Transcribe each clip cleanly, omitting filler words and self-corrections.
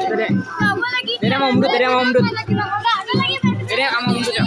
Dede. Dede mau mendut, Dede mau mendut. Dede mau mendut ya.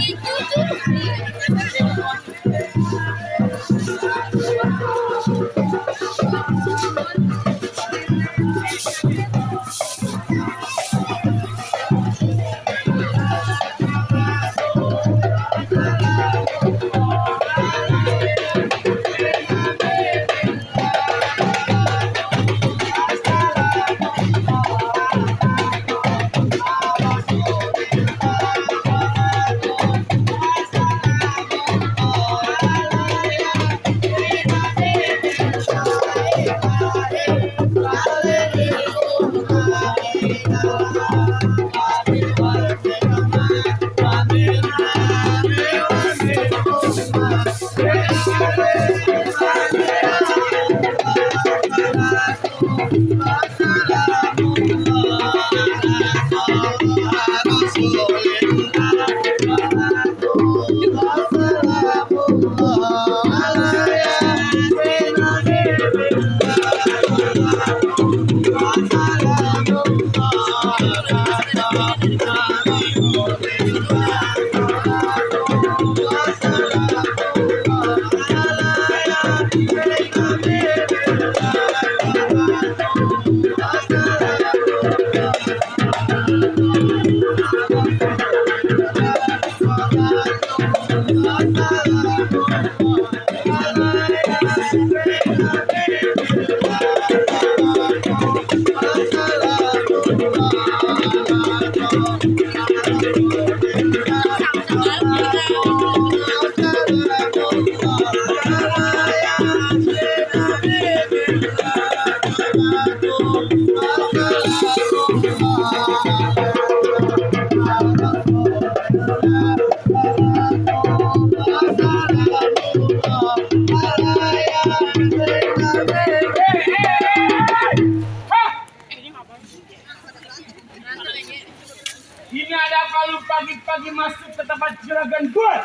Ini ada kalau pagi-pagi masuk ke tempat juragan gue.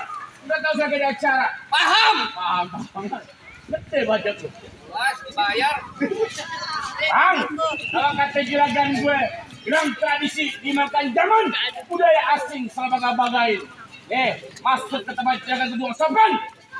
Udah tahu saya ada acara. Paham? Paham. Betul baca tuh. Mas, dibayar. Bang, kalau kata juragan gue, bilang tradisi dimakan zaman budaya asing selama-bagain. Masuk ke tempat juragan kedua sopan.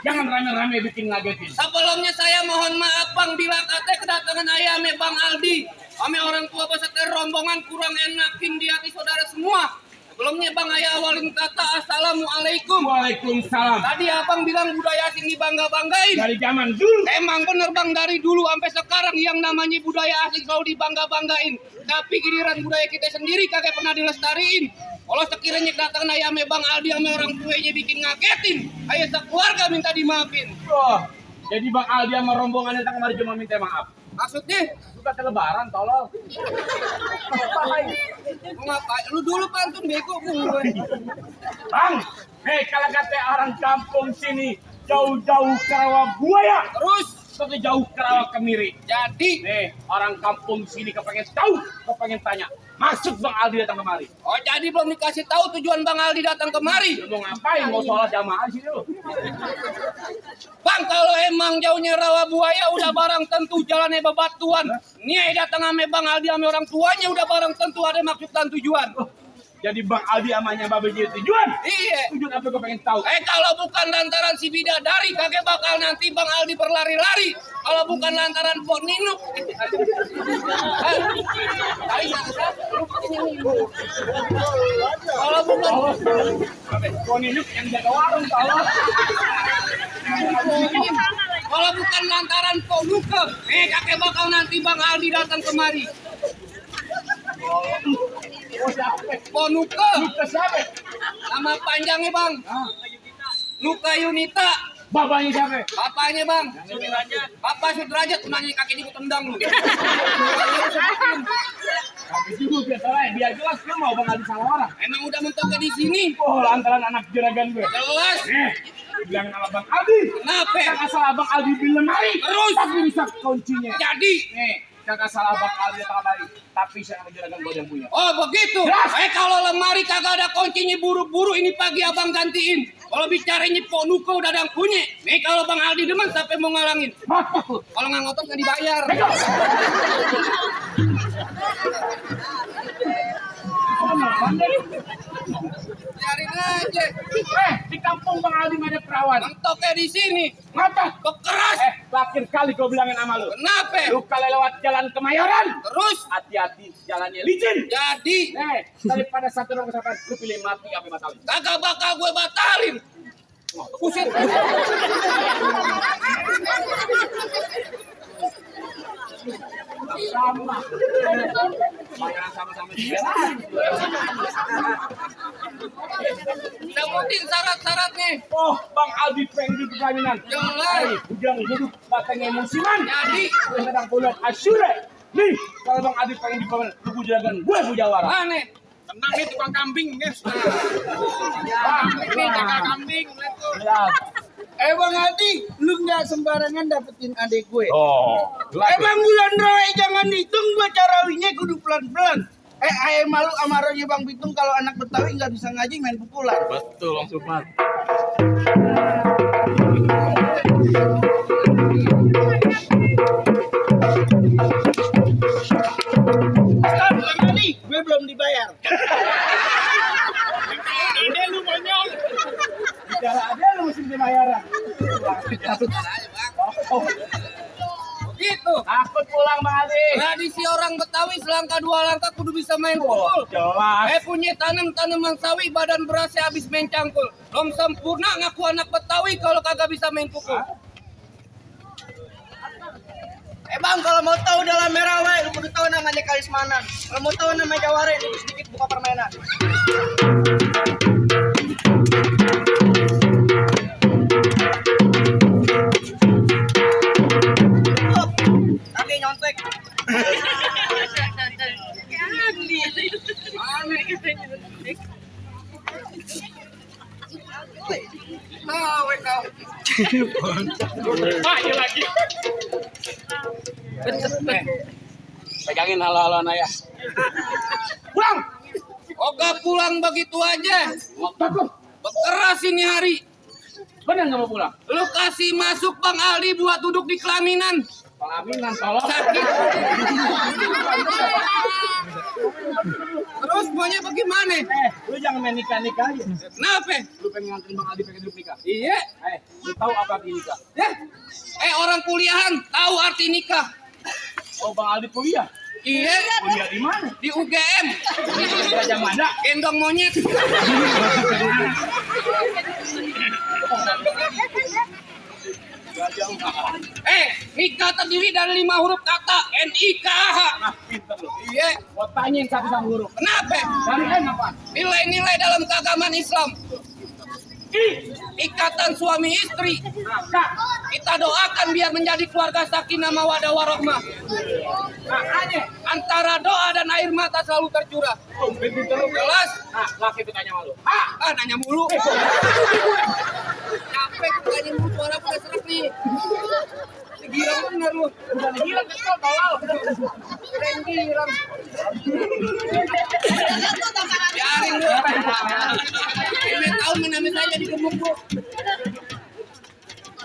Jangan rame-rame bikin ngagetin. Sebelumnya saya mohon maaf Bang bila kata kedatangan ayame Bang Aldi. Kami orang tua beserta rombongan kurang enakin di hati saudara semua. Sebelumnya Bang Ayah awalin kata Assalamualaikum. Waalaikumsalam. Tadi Abang bilang budaya asing dibangga-banggain. Dari zaman dulu. Emang bener Bang, dari dulu sampai sekarang yang namanya budaya asing selalu dibangga-banggain. Tapi giliran budaya kita sendiri kagak pernah dilestariin. Kalau sekiranya kedatangan ayame Bang Aldi sama orang tuanya bikin ngagetin, ayah sekeluarga minta dimaafin. Oh, jadi Bang Aldi sama rombongannya datang kemari cuma minta maaf. Maksudnya? Suka lebaran tolong. Mau ngapain? Lu dulu pantun bego gue. Bang, kalau kata orang kampung sini jauh-jauh ke rawa buaya, Terus? tapi jauh ke rawa kemiri. Jadi? Orang kampung sini kepengen tahu, kepengen tanya. Maksud Bang Aldi datang kemari. Oh, jadi belum dikasih tahu tujuan Bang Aldi datang kemari. Lu mau ngapain? Mau sholat jamaah di sini lu? Bang, kalau emang jauhnya rawa buaya udah barang tentu jalannya bebatuan. Nih datang sama Bang Aldi sama orang tuanya udah barang tentu ada maksud dan tujuan. Jadi Bang Aldi amanya Babe jadi tujuan? Iya. Tujuan apa gue pengen tahu? Kalau bukan lantaran si bidadari kagak bakal nanti Bang Aldi berlari-lari. Kalau bukan lantaran Pok Ninuk. Kalau bukan Koninuk yang jaga warung tolong. Kalau bukan lantaran Pok Nuke, kakek bakal nanti Bang Aldi datang kemari. Oh siapa? Pok Nuke, Nuke siapa? nama panjangnya Bang. Nuka Yunita. Bapaknya siapa? Bapaknya Bang. Bapak Sudrajat, nanya kaki ikut tendang lu. Tapi juga biar jelas lu mau Bang Aldi salah orang. Emang udah mentoknya di sini. Oh lantaran anak juragan gue. Jelas. Bilang nama Bang Aldi. Kenapa? Kagak salah Bang Aldi di lemari. Terus? Tapi bisa kuncinya. Jadi. Kagak salah Bang Aldi di lemari. Tapi saya anak juragan gue yang punya. Oh begitu. Jelas. Kalau lemari kagak ada kuncinya buru-buru ini pagi abang gantiin. Kalau bicaranya Pok Nuke udah ada yang punya. Nih kalau Bang Aldi demen sampai mau ngalangin. Kalau nggak ngotot nggak dibayar. aja. Di kampung Bang Aldi ada perawan. Mentoknya di sini. Ngapa? Bekeras. Terakhir kali gue bilangin sama lu. Kenapa? Lu kalau lewat jalan Kemayoran, Terus hati-hati jalannya licin. jadi Daripada satu orang kesempatan, lu pilih mati apa batalin? kagak bakal gue batalin. Buset. Sama. Bayaran sama-sama juga. Yang penting syarat-syaratnya. Oh, Bang Aldi pengen di perkawinan. Jelas. Ujang hidup batangnya musiman. Jadi Sedang bulan Asyura. Nih, kalau Bang Aldi pengen di perkawinan, lu juragan gue Bujawara. aneh. Tenang nih tukang kambing, guys. Ini Kakak kambing. Ya. Bang Aldi, lu nggak sembarangan dapetin adik gue. Oh, Emang bulan roe jangan dihitung, gua carawinya kudu pelan-pelan. Ayo malu sama rohnya Bang Bitung kalau anak Betawi nggak bisa ngaji main pukulan. betul Bang Supar. Stop, Bang Aldi, gue belum dibayar. Ini lu monyong. Bicara ada lu mesti dibayaran. Oh, Gitu. takut pulang Bang Aldi. Tradisi orang Betawi selangkah dua langkah kudu bisa main pukul. Jelas. Punya tanaman sawi badan berasnya habis main cangkul. Belum sempurna ngaku anak Betawi kalau kagak bisa main pukul. Bang, kalau mau tahu dalam merah wae, lu kudu tahu namanya Kalismanan. Kalau mau tahu nama Jawara, ini sedikit buka permainan. Kaki nyontek. Ayo lagi. Pegangin halo-halo Naya. Pulang. Oga pulang begitu aja. Bekeras ini hari. Bener nggak mau pulang? Lu kasih masuk Bang Aldi buat duduk di kelaminan. Pelaminan tolong. Sakit. Terus maunya bagaimana? Lu jangan main nikah-nikah aja. Kenapa? Lu pengen nganterin Bang Aldi pengen hidup nikah. Iya. Lu tahu apa arti nikah? Ya. Orang kuliahan tahu arti nikah. Oh, Bang Aldi kuliah. Iya. Kuliah di mana? Di UGM. Gajah Mada. Gendong monyet. Nikah terdiri dari 5 huruf kata NIKH. Nah, pinter lu. Iya. Gua tanyain satu sama huruf. Kenapa? Dari N apa? Nilai-nilai dalam keagamaan Islam. Ikatan suami istri. Kak. Kita doakan biar menjadi keluarga sakinah mawaddah warahmah. Makanya. Antara doa dan air mata selalu tercurah. Oh, pinter lu. Jelas? Nah, laki itu tanya sama lu. Nanya mulu. Capek tanya mulu, suara udah serak nih. Girang bener lu. Bukan hilang kesel tolol. Keren girang. Biarin lu. Ini tahu menamai saya jadi gemuk bu.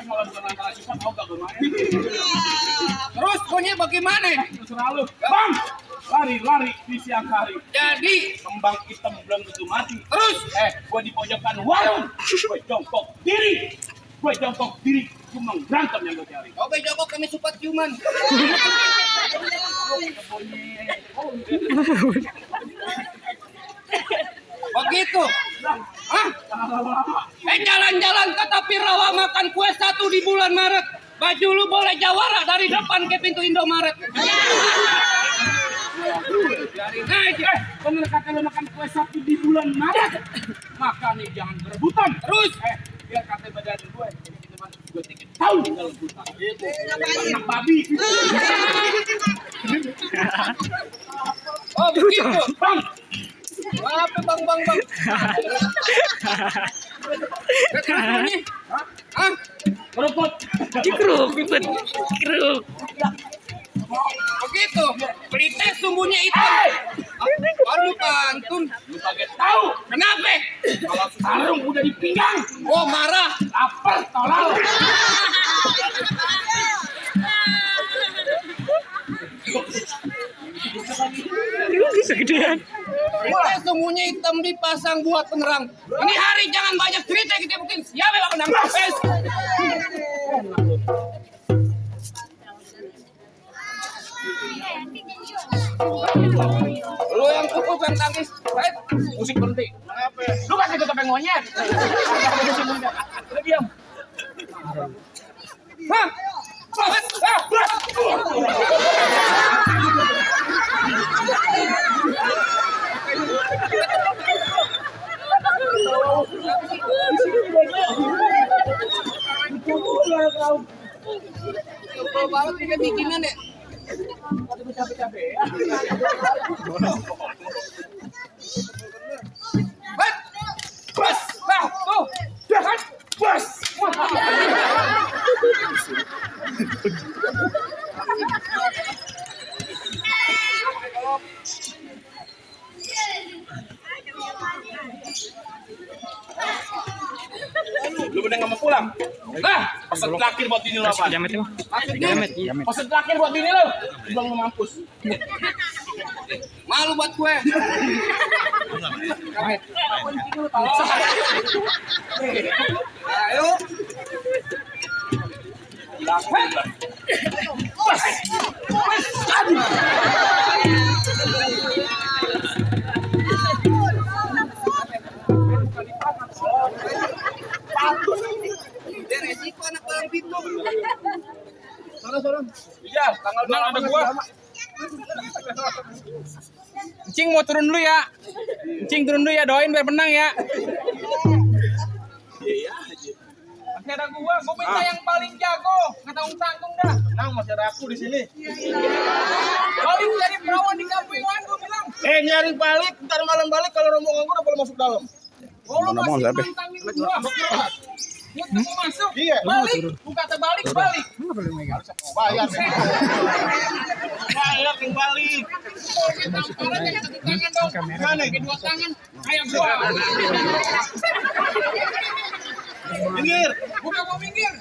Kalau bukan antara sifat mau gak bermain. Terus pokoknya bagaimana? Terserah lu. Bang, lari di siang hari. Jadi Kembang hitam belum tentu mati. terus Gua di pojokan warung. Gua jongkok diri. Cuma berantem yang gua cari. coba jokok kami support human. Begitu. Hah? Jalan-jalan ke tapi rawa makan kue 1 di bulan Maret. Baju lu boleh jawara dari depan ke pintu Indomaret. Aja. Bener kata lu makan kue 1 di bulan Maret. Makanya jangan berebutan. Terus Biar kata badan gue. Gue tiket tahun tinggal rebutan. Anak babi. oh begitu. Bang. Apa bang? Ini? Hah? Keruput. Keruk. Begitu. Beli teh sumbunya hitam. Baru pantun. Lu kaget tahu. Kenapa? Kalau sarung udah di pinggang. Oh marah. Lapar tolol. Segedean. Kita sembunyi hitam dipasang buat penerang. Ini hari jangan banyak cerita, kita mungkin siapa yang menang. Lu yang pukul yang tangkis, baik. Musik berhenti. Lu kasih ke topeng monyet. Udah diam. Hah? Kalau banget ini bikinan ya. Bas, tuh, bas. Lu bener nggak mau pulang? Nah, pesan terakhir buat ini lo apa? Jamet itu. Jamet. Pesan terakhir buat ini lo. Bang lu mampus. Malu buat gue. Ayo. Dan resiko anak barang pintu. Iya, tanggal 2 ada gua. Cing mau turun dulu ya. Cing turun dulu ya, doain biar menang ya. Masih ada gua minta yang paling jago. Nggak tanggung dah. Tenang, masih ada aku di sini. Balik dari perawan di kampung gua bilang. Nyari balik, ntar malam balik kalau rombongan gua udah boleh masuk dalam. Oh, lu masih nantangin gua. Gua mau masuk. Iya. Balik, bukan kata balik. Bayar. Bayar yang balik. Tamparan jangan satu tangan dong. Mana? Kedua tangan kayak gua. Minggir. Bukan mau minggir.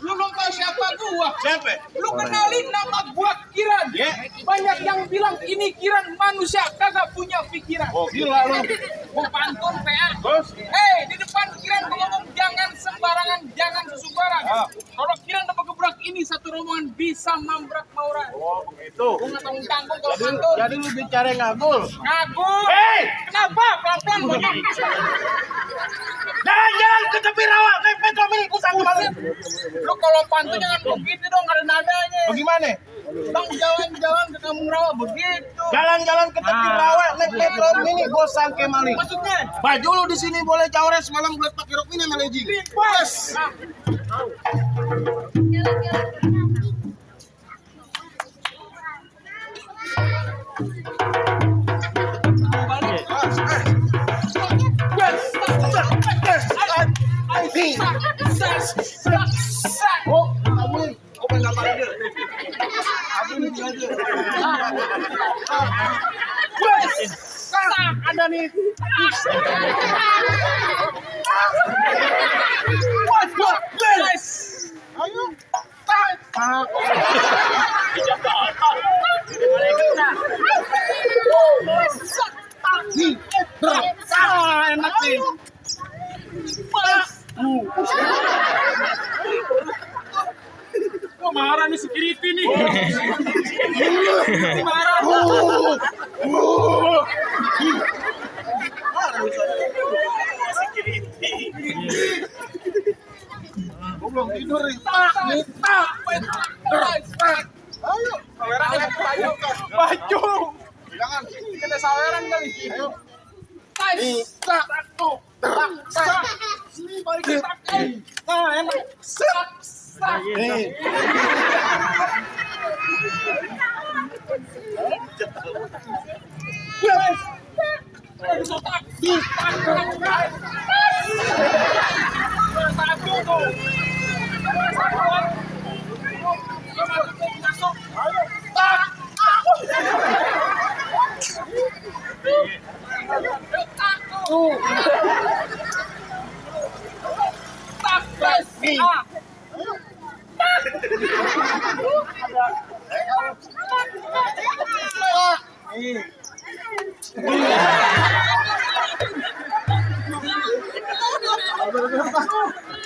Lu belum tahu siapa gua. Siapa? Lu kenalin nama gua Kiran. Ya. Banyak yang bilang ini Kiran manusia kagak punya pikiran. Oh, gila lu. Gua pantun PA. Terus? Di depan Kiran gua ngomong jangan sembarangan, jangan sesumbaran. Kalau Kiran udah bergebrak ini satu rombongan bisa mambrak mauran. Oh, begitu. Gua nggak tanggung tanggung kalau pantun. Jadi lu bicara ngagul. Ngaku. Kenapa? Pelan-pelan gua. Jalan-jalan ke tepi rawa, mepet kami ikut sanggup balik. Lu kalau pantun jangan begitu dong, ada nadanya. Bagaimana? Bang jalan-jalan ke kampung rawa begitu. Jalan-jalan ke tepi rawa, naik metro mini, bos sangke maling. Maksudnya? Baju lu di sini boleh cawres, malam buat pakai rok mini sama legging. Bos. Oh, kamu pengen ngapain dia? Aku ini aja. Ada nih. Ayo. Enak nih. Kok marah nih security nih? Marah. Gua belum tidur nih. Ayo. Ayo. Baju. Jangan. Kita saweran kali. Ayo. Satu. Balik ke enak.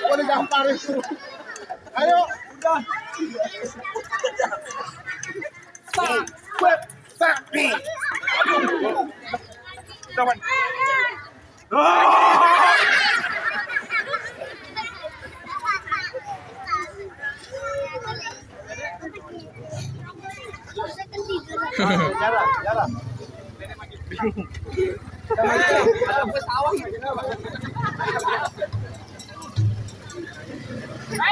Udah gampang itu. Ayo, udah. Kawan.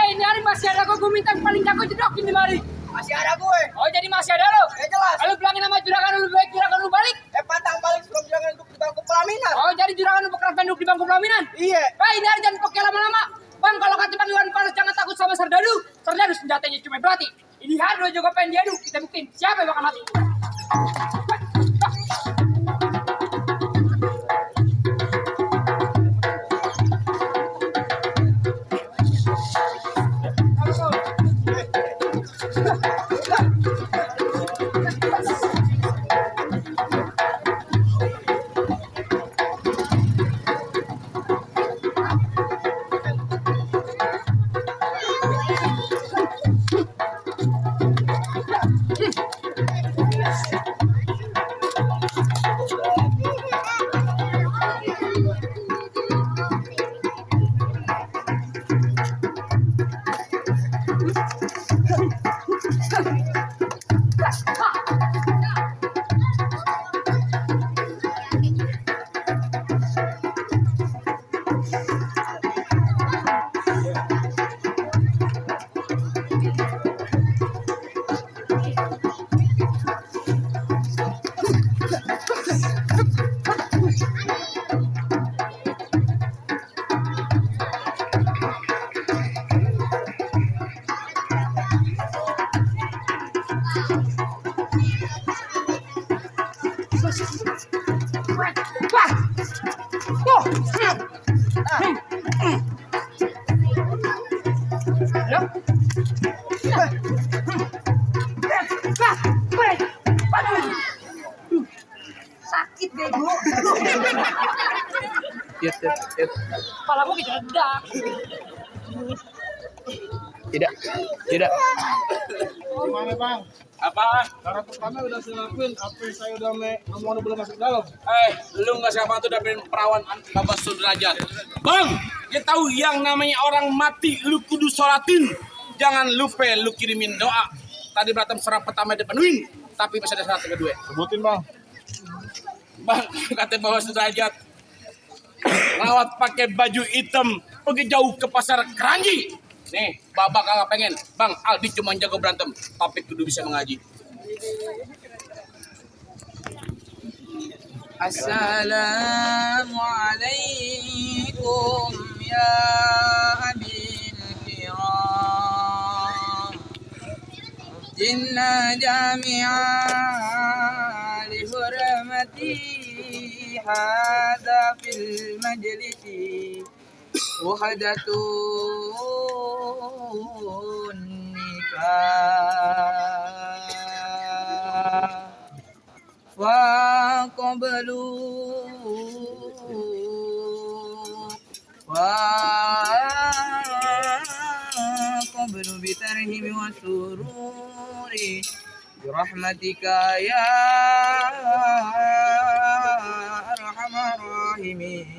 Ini hari masih ada kok, gue minta paling jago jedokin di mari. Masih ada gue. Oh jadi masih ada lo? Jelas. Lalu bilangin sama juragan lu baik, juragan lu balik. Patang balik sebelum jangan untuk di bangku pelaminan. Oh jadi juragan lu bekeras duduk di bangku pelaminan? Iya. Ini hari jangan pakai lama-lama. Bang kalau kata Bang Iwan Fals jangan takut sama Serdadu. Serdadu senjatanya cuma berarti. Ini hari lo juga pengen diadu. Kita buktiin siapa yang bakal mati. Sakit bego. Kepala gue geledak. Tidak. Gimana bang? Apaan? Cara pertama udah saya lakuin, apa yang saya udah mau belum masuk dalam. Lu nggak siapa tuh dapetin perawan Bapak Sudrajat. Bang, dia tahu yang namanya orang mati lu kudu sholatin. Jangan lupa lu kirimin doa. Tadi berantem serap pertama dipenuhin, tapi masih ada syarat kedua. Sebutin bang. Bang, kata Bapak Sudrajat, lawat pakai baju hitam, pergi jauh ke pasar Keranji. Nih, Bapak kagak pengen. Bang, Aldi cuma jago berantem, tapi kudu bisa mengaji. Assalamualaikum ya abil kiram. Jinna jami'a li hurmati hada fil majlisi wahdatun nikah wa qablu bitarhimi wa sururi birahmatika ya arhamar rahimin.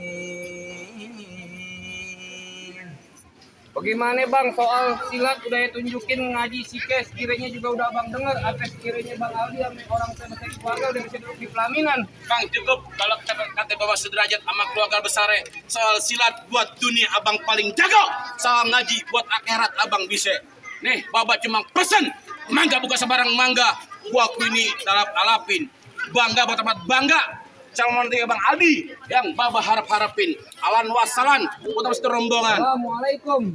Bagaimana bang soal silat udah ya tunjukin ngaji sikes, kiranya juga udah abang denger. Apa kiranya bang Aldi sama orang sama keluarga udah bisa duduk di pelaminan. Bang, cukup kalau kata Bapak Sudrajat sama keluarga besar soal silat buat dunia abang paling jago, soal ngaji buat akhirat abang bisa. Nih, Bapak cuma pesen mangga bukan sembarang mangga, gua ini alapin bangga buat tempat bangga. Calon mantu Bang Aldi yang Bapak harap-harapin. Alan wassalan, putar rombongan. Assalamualaikum.